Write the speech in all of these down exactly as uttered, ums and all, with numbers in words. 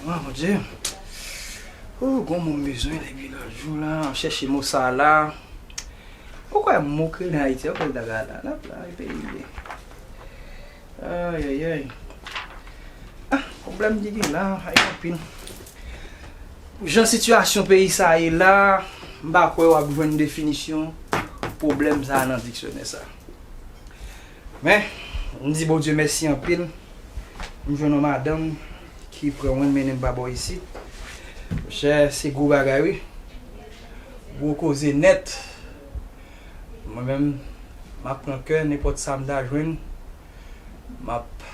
Oh, Bondye. Ou gon mo m bezwen depi lòt jou la, m ap chèche mo sa la. Ou kwè mo kreye nan Ayiti, ou kwè l ta ka la, l ap la, e peyi l ye. Ayayay. Ah, pwoblèm ki gen la, ay anpil. Jan sitiyasyon peyi sa ye la, m pa kwè w ap jwenn definisyon pwoblèm sa a nan diksyonè sa. Men, m di Bondye mèsi anpil. M jwenn yon madanm ki pran mwen mennen m pa bò isit. Monchè, se gwo bagay wi. Gwo koze nèt. Mwen menm, m ap pran kè nenpòt sa m ta jwenn. M ap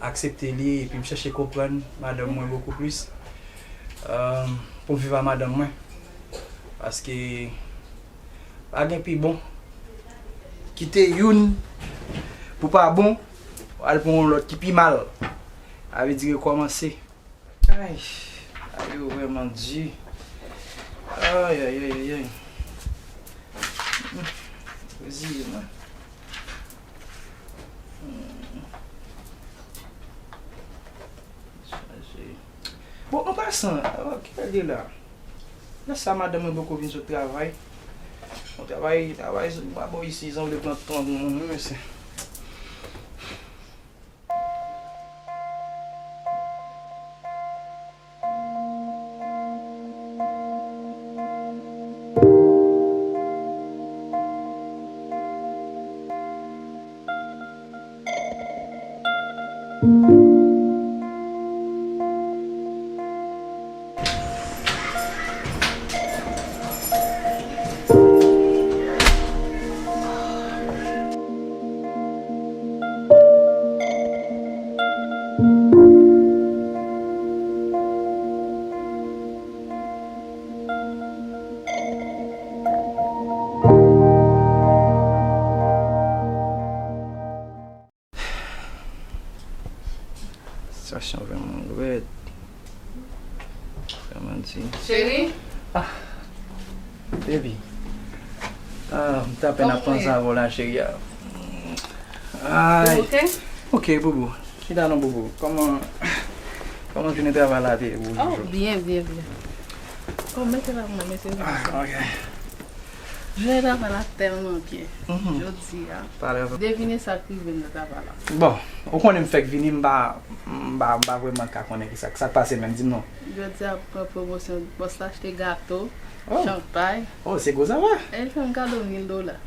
aksepte li epi m chèche konprann madanm mwen bokou plis. Ehm, pou m viv a madanm mwen. Paske pa gen pi bon. Kite youn pou pa bon, al pran yon lòt ki pi mal. Sa vle di rekòmanse. Ay, bagay yo vrèman di. Ay, ay, ay, ay, ay. Hmm, reziye m, wi. Hmm. Chaje. Bon, an pasan, oh, kilè l ye la? Lè sa madanm mwen poko vin sot travay. Bon, travay, travay, pa bò isi, sanble pran tan pou moun, wi, mesye. Sitiyasyon vrèman rèd. Vrèman di. Cheri? Ah, baby. Ah, m t apèn ap panse avè w la, cheri a. Ay. Ou oke? Oke, boubou. Chita non, boubou. Kòman, kòman jounen travay la te ye pou ou? Oh, byen, byen, byen. Oh, mete la pou mwen, mete la. Ah, oke. Jounen travay la tèlman byen. Mhm. Jodi a, devine sa k rive m nan travay la. Bon, ou konnen m fèk vini, m pa, m pa, m pa vrèman ka konnen ki sa, sa k pase menm, di m non. Jodi a, pran pwomosyon, bòs la achte gato, oh, chanpay. Oh, se gwo zafè. E li fè m kado mil dola.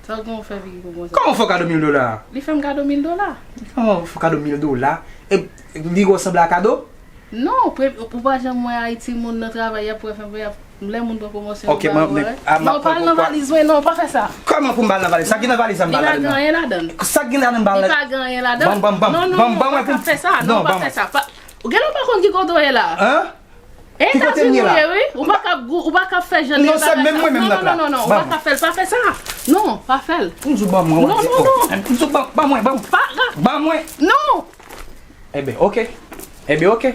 Sa w gen w fè figi pou konsa? Kòman w fè w kado mil dola? Li fè m kado mil dola. Kòman w fè w kado mil dola? E li resanble a kado? Non, pre-, ou pa janm wè Ayiti, moun nan travay, y ap wè, fè, y ap, lè moun pran pwomosyon, ok, yo pa wè. Ah, non, pa al nan valiz mwen, non, pa fè sa. Kòman pou m pa al nan valiz? Sa ki nan valiz la, m pa al ladann. Li pa gen anyen ladann. Sa ki gen ladann, m pa al ladann. Li pa gen anyen ladann. Ban m, ban m, ban m. Non, non, non, pa fè sa, non, pa fè sa. Pa, ou genlè ou pa konn ki kote w ye la. Hein? Etazini ou ye, wi. Ou pa ka, ou pa ka fè jan de bagay sa. Non, non, non, non, ou pa ka fè l, pa fè sa. Non, pa fè l. M di w ban mwen, w ap di, oh. M di w ban, ban mwen, ban mwen. Ban mwen. Non. Ebyen, oke. Ebyen, oke.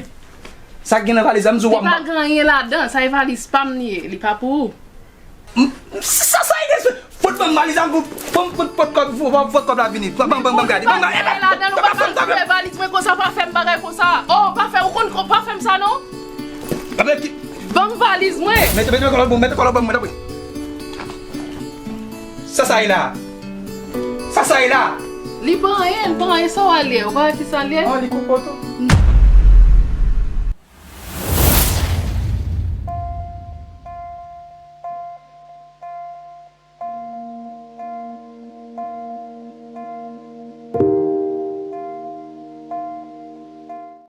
Sa k gen nan valiz la, m di w, li pa gen anyen ladan, sa e valiz pa m li ye, li pa pou ou. M, sa, sa e gen, pot ban m valiz la, m pou, pou, pou, pot kòb, pou, pou, pot kòb la vini. Ban, ban, ban, ban m gade. Ban m gade. Li pa gen anyen ladan, ou pa ka fè valiz mwen konsa, pa fè m bagay konsa. Oh, pa fè, ou konn, pa fè m sa non. Ban m valiz mwen. Mete, mete kòlòt ban mwen, mete kòlòt ban mwen, tanpri. Sa sa ye la? Sa sa ye la? Li pa anyen, li pa anyen, sa w al ye? Ou pa wè ki sa l ye? Oh, li koupe w tou.